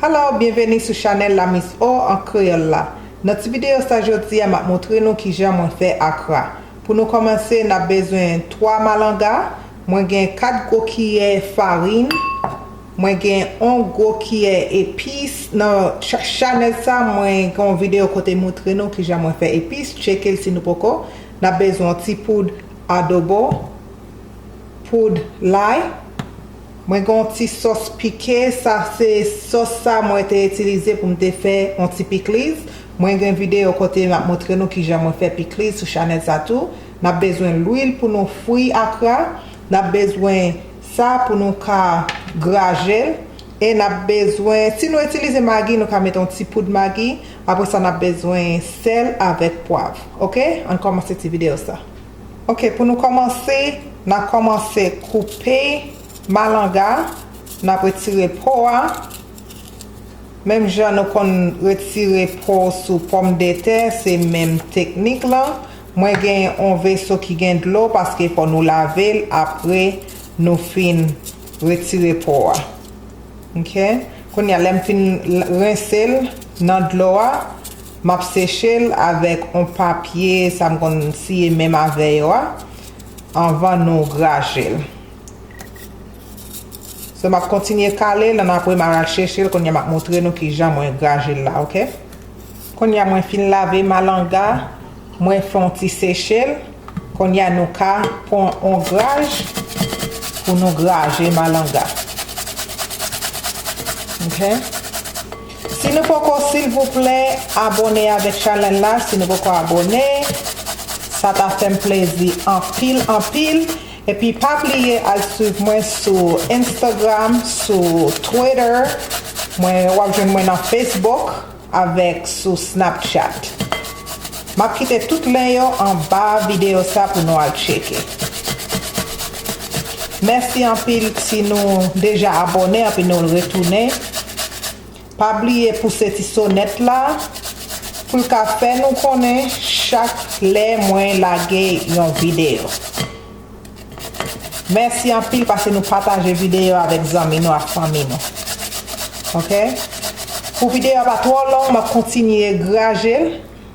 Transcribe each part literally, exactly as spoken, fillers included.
Alo, byenveni sou chanèl La Miss O an kreyòl la. Nan ti videyo sa jodi a, m ap montre nou kijan mwen fè akra. Pou nou kòmanse, n ap bezwen twa malanga, mwen gen kat gwo kiyè farin, mwen gen yon gwo kiyè epis. Nan cha-, chanèl sa, mwen gen yon videyo kote m montre nou kijan mwen fè epis. Tcheke l si nou poko. N ap bezwen yon ti poud adobo, poud lay. Mwen gen yon ti sòs pike, sa se sòs sa mwen te itilize pou m te fè yon ti pikliz. Mwen gen videyo kote m ap montre nou kijan mwen fè pikliz sou chanèl sa tou. N ap bezwen lwil pou nou fri akra. N ap bezwen sa pou nou ka graje l. E n ap bezwen, si nou itilize magi, nou ka mete yon ti poud magi. Apre sa, n ap bezwen sèl avèk pwav. Oke? Ann kòmanse ti videyo sa. Oke, pou nou kòmanse, n a kòmanse koupe malanga. N ap retire po a. Menm jan nou konn retire po sou pòmdetè, se menm teknik lan. Mwen gen yon veso ki gen dlo paske fò nou lave l apre nou fin retire po a. Oke? Kounye a, lè m fin l-, rense l nan dlo a, m ap seche l avèk yon papye, sa m konn siye menm avè yo a, anvan nou graje l. So, m ap kontinye kale l, annapre m a al chèche l, kounye a m ap montre nou kijan mwen graje l la, oke? Kounye a mwen fin lave malanga, mwen fè yon ti seche l. Kounye a nou ka pran yon graj pou nou graje malanga. Oke? Si nou poko, silvouplè, abòne avèk chanèl la, si nou poko abòne, sa ta fè m plezi anpil, anpil. Epi pa bliye al swiv mwen sou Instagram, sou Twitter. Mwen, w ap jwenn mwen nan Facebook avèk sou Snapchat. M ap kite tout lyen yo anba videyo sa pou nou al tcheke. Mèsi anpil si nou deja abòne, epi nou retounen. Pa bliye pouse ti sonèt la pou l ka fè nou konnen chak lè mwen lage yon videyo. Mèsi anpil paske nou pataje videyo avèk zanmi nou ak fanmi nou. Oke? Pou videyo a pa twò long, m ap kontinye graje l,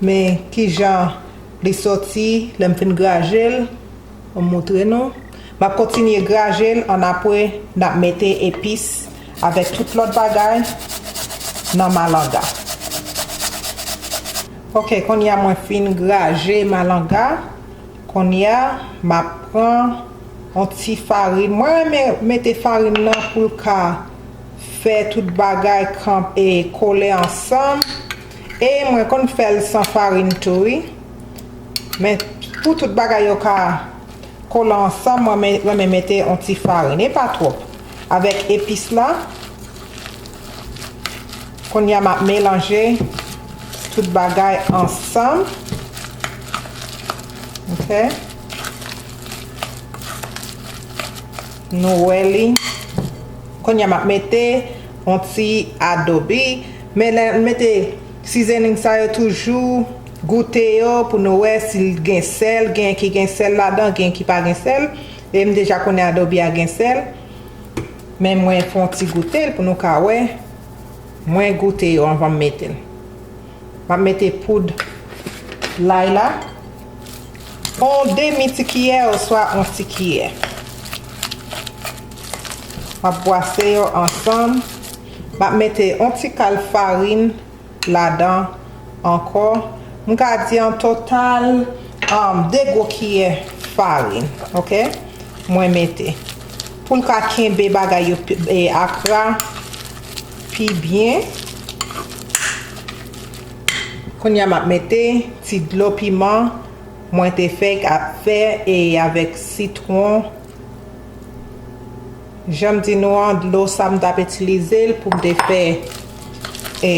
men kijan li soti lè m fin graje l, m ap montre nou. M ap kontinye graje l, annapre n ap mete epis avèk tout lòt bagay nan malanga. Oke, kounye a mwen fin graje malanga. Kounye a, m ap pran yon ti farin. Mwen renmen mete farin nan pou l ka fè tout bagay kanpe kole ansanm. E mwen konn fè l san farin tou, wi. Men pou tout bagay yo ka kole ansanm, mwen me-, renmen mete yon ti farin. E pa twòp. Avèk epis la, kounye a m ap melanje tout bagay ansanm. Oke. Nou wè li. Kounye a m ap mete yon ti adobe. Men lè n mete seasoning sa yo toujou goute yo pou nou wè si l gen sèl, gen ki gen sèl ladan, gen ki pa gen sèl. E m deja konnen adobe a gen sèl. Men mwen fè yon ti goute l pou nou ka wè. Mwen goute yo anvan m mete l. M ap mete poud lay la. Yon demi ti kiyè oswa yon ti kiyè. M ap bwase yo ansanm. M ap mete yon ti kal farin ladan ankò. M ka di an total, um, de gwo kiyè farin, oke? Mwen mete. Pou l ka kenbe bagay yo pi, e, akra pi byen. Kounye a m ap mete ti dlo piman mwen te fèk ap fè e avèk sitwon. Jan m di nou an, dlo sa m t ap itilize l pou m te fè, e,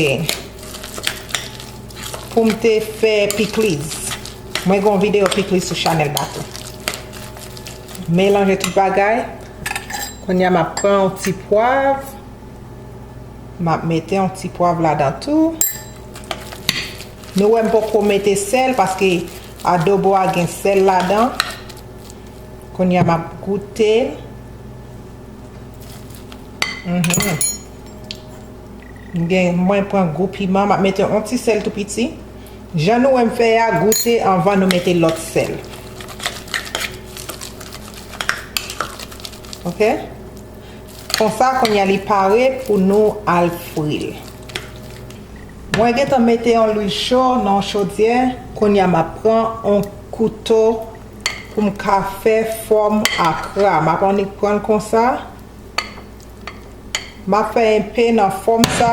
pou m te fè pikliz. Mwen gen yon videyo pikliz sou chanèl la tou. Melanje tout bagay. Kounye a m ap pran yon ti pwav. M ap mete yon ti pwav ladan tou. Nou wè m poko mete sèl paske adobo a gen sèl ladan. Kounye a m ap goute l. Mhm. M gen, mwen pran gwo piman, m ap mete yon ti sèl tou piti. Jan nou wè m fè a, goute anvan nou mete lòt sèl. Oke? Konsa, kounye a li pare pou nou al fri l. Mwen gentan mete yon lwil cho nan yon chodyè. Kounye a, m ap pran yon kouto pou m ka fè fòm akra. M ap annik pran l konsa. M ap fè enpe nan fòm sa.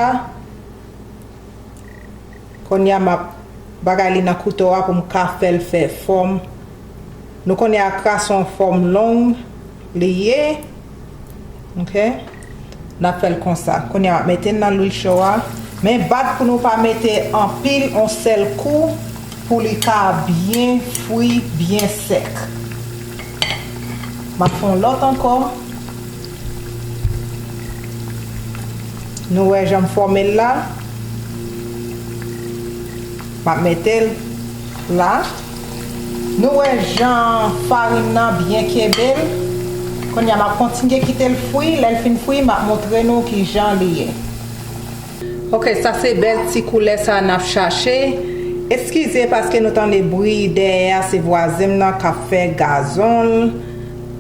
Kounye a, m ap bagay li nan kouto a pou m ka fè l fè fòm. Nou konnen akra se yon fòm long li ye. Oke? N ap fè l konsa. Kounye a, m ap mete l nan lwil cho a. Men bat pou nou pa mete anpil yon sèl kou pou li ka byen fri, byen sèk. M ap fè yon lòt ankò. Nou wè jan m fòme l la. M ap mete l la. Nou wè jan farin nan byen kenbe l. Kounye a, m ap kontinye kite l fri. Lè l fin fri, m ap montre nou ki jan li ye. Oke, sa se bèl ti koulè sa n ap chache. Eskize paske nou tande bri dèyè a, se vwazen m nan k ap fè gazon l.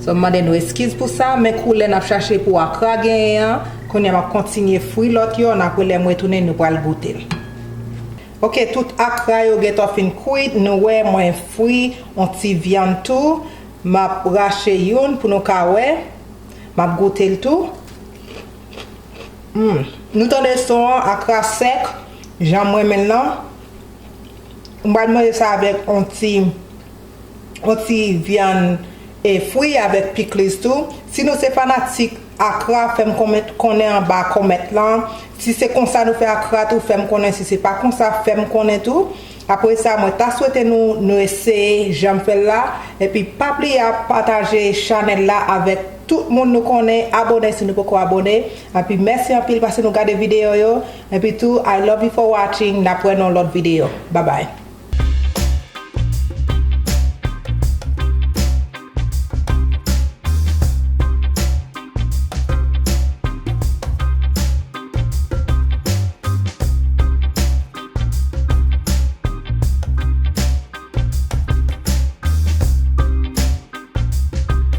So, m mande nou eskiz pou sa, men koulè n ap chache pou akra genyen an. Kounye a, m ap kontinye fri lòt yo, n ap wè lè m retounen, nou pral goute l. Oke, tout akra yo gentan fin kwit, nou wè mwen fri yon ti vyann tou. M ap rache youn pou nou ka wè. M ap goute l tou. Hmm. Nou tande son an, akra sèk, jan m renmen l lan. M pral manje sa avèk yon ti, yon ti vyann e fri avèk pikliz tou. Si nou se fanatik akra, fè m kòmèt, konnen anba kòmèt lan. Si se konsa nou fè akra tou, fè m konnen. Si se pa konsa, fè m konnen tou. Apre sa, mwen ta swete nou, nou eseye jan m fè l la. Epi pa bliye ap pataje chanèl la avèk tout moun nou konnen. Abone si nou poko abone. Epi mèsi anpil paske nou gade videyo yo. Epi tou, I love you for watching. N ap wè nan lòt videyo. Bye bye.